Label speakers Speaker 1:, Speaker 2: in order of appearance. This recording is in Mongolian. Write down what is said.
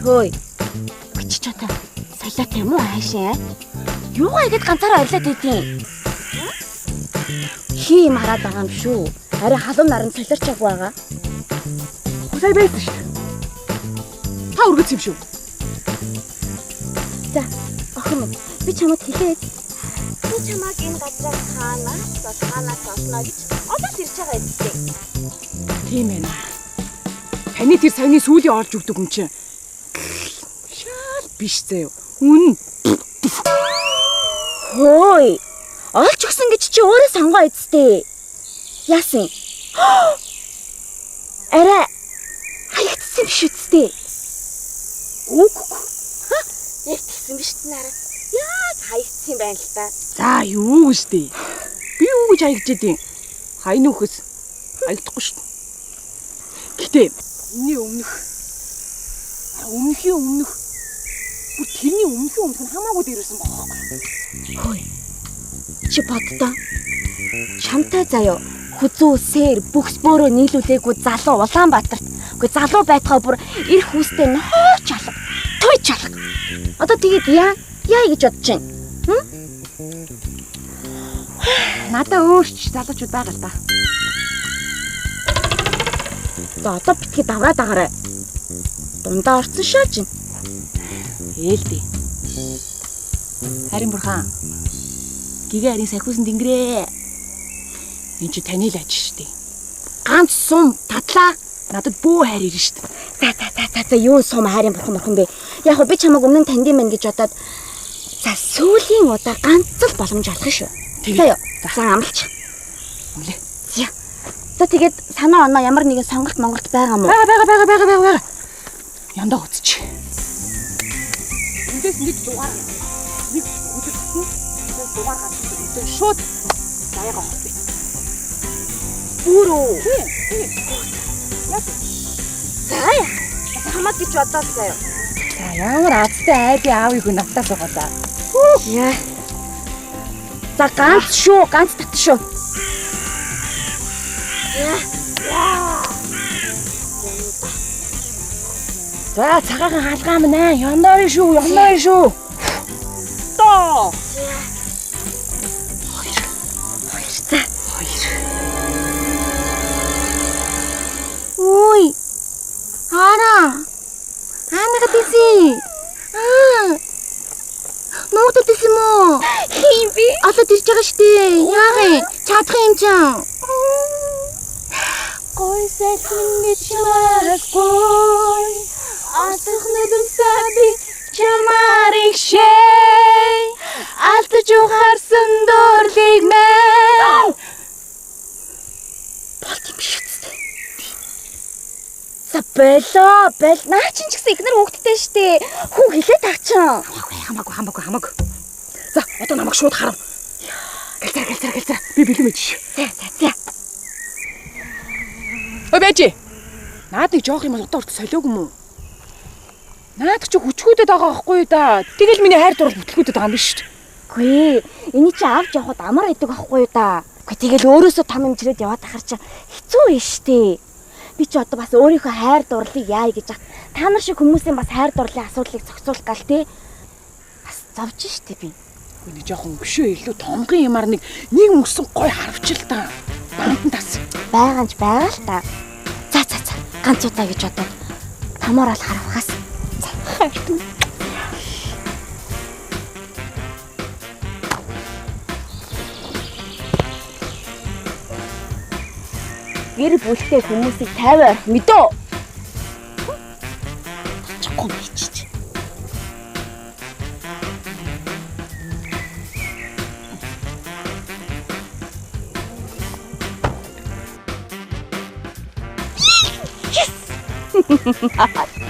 Speaker 1: Хөөе. Чи ч одоо солиот юм уу хаашаа? Юугаа игээд ганцаараа арилаад байдیں۔ Хий юм хараад байгаа юм шүү. Арай халуун наран солиорчаагүй байгаа.
Speaker 2: Сая байсан шүү дээ. Та өргөц юм шүү.
Speaker 1: За, охин минь, би чамд хэлээд би чамайг энэ газраас хаанаас олно гэж одоо л ирж байгаа эцтэй.
Speaker 2: Тийм ээ. Таны тэр саяны сүүлийн олж өгдөг юм чинь. Шал биш заяа. Үнэн.
Speaker 1: Хөөе. Олж өгсөн гэж чи өөрөө сонгоо эцтэй. Яасан? Арай хаягдсан биш үсттэй. Үгүй. Яг тэгсэн биш нараа. Яг хаягдсан юм байна л та.
Speaker 2: За юу гэж дээ. Би юу гэж хаягдж идэв? Хайн үхэс хаягдахгүй шүү. Гэтэ энэний өмнөх өмнөхийн өмнөх бүр тэрний өмнөхийн өмнөх нь хамаагүй дээрсэн байгаа байхгүй.
Speaker 1: Хөөе. Чи боддоо. Чамтай заяо. Хүзүү сэр бүхс бөөрөө нийлүүлээгүй залуу Улаанбаатарт. Үгүй залуу байтгаа бүр эр хүүстэй нохооч алга. Туйч алга. Одоо тэгээд яа гэж бодож байна? Хм?
Speaker 2: Надаа өөрч залуучууд байгаа л да.
Speaker 1: За одоо битгий давраад агаарай. Дундаа орцсон шааж байна.
Speaker 2: Ээлдээ. Харин бурхан. Гэгээ харин сахиусан тэнгэрээ. Энд чи таны л аж шүү дээ. Ганц сум татлаа. Надад бөө хайр ирнэ шүү дээ.
Speaker 1: За за за за за юу сум хайрын бурхан бэ? Яг хөө би чамайг өмнө нь танд юм байна гэж бодоод за сүүлийн удаа ганц л боломж олох шүү. За юу. За амлч.
Speaker 2: Амлаа.
Speaker 1: За. За тэгээд санаа оноо ямар нэгэн сонголт Монголд байгаа мó?
Speaker 2: Байгаа. Яндаа уцчих. Эндээс нэг дугаар нэг хөдөлсөн. Тэгээд дугаар гарч ирсэн. Шууд заяага холбоё.
Speaker 1: Бүрөө.
Speaker 2: Тийм. Яа.
Speaker 1: За яа. Хамаг гэж бодоод заяа.
Speaker 2: За ямар азтай айдын аавыг хүн автаас байгаа да.
Speaker 1: Яа. За ганц шүү, ганц тат шүү. Яа.
Speaker 2: За цагаахан хаалгаа минь аа. Яндаа шүү, яндаа шүү. Тоо.
Speaker 1: Хоёр. За.
Speaker 2: Хоёр.
Speaker 1: Үй. Ара. Анагаад исэн. Аа. Нуугдад исэн юм уу? Хин би. Олоод ирж байгаа штэ. Яах юм? Чадах юм чинь.
Speaker 2: Гой сэлмэн гэж чамааргүй. Асах нүдэмсээ би чамаар ихшээ. Алдаж ухаарсан дуурлыг мэн.
Speaker 1: Болт юм биш үстэй. За болоо, бол. Наа чинь ч гэсэн ихнэр хүүхэдтэй штэ. Хүн хилээд авчин.
Speaker 2: Хамаагүй. За одоо намайг шууд харав. Гэлцээ. Би бэлэн байж шүү.
Speaker 1: За.
Speaker 2: Ой байж. Наад нэг жоох юм одоо хүртэл солиог юм уу? Наад чи хүчгүүдэд байгаа байхгүй юу да. Тэгэл миний хайр дурлал бүтлгүүдэд байгаа юм биш шүү.
Speaker 1: Үгүй эний чи авч явахад амар байдаг байхгүй юу да. Үгүй тэгэл өөрөөсөө том хэмжрээд яваад ахар чи хэцүү юм штэ. Би чи одоо бас өөрийнхөө хайр дурлалыг яая гэж та нар шиг хүмүүсийн бас хайр дурлалын асуудлыг зохицуулах гал те. Бас зовж штэ би.
Speaker 2: Үгүй нэг жоохон өшөө илүү томгон юмар нэг мөсөн гой харавч л та. Бандан тас.
Speaker 1: Байгаа ч байгаа л та. За. Ганц удаа гэж бодоод томоор ал харавхаас. За хайртай. Гэр бүлтэй хүмүүсийг 50 орох мэдөө. Очихгүй мичиж. Yes!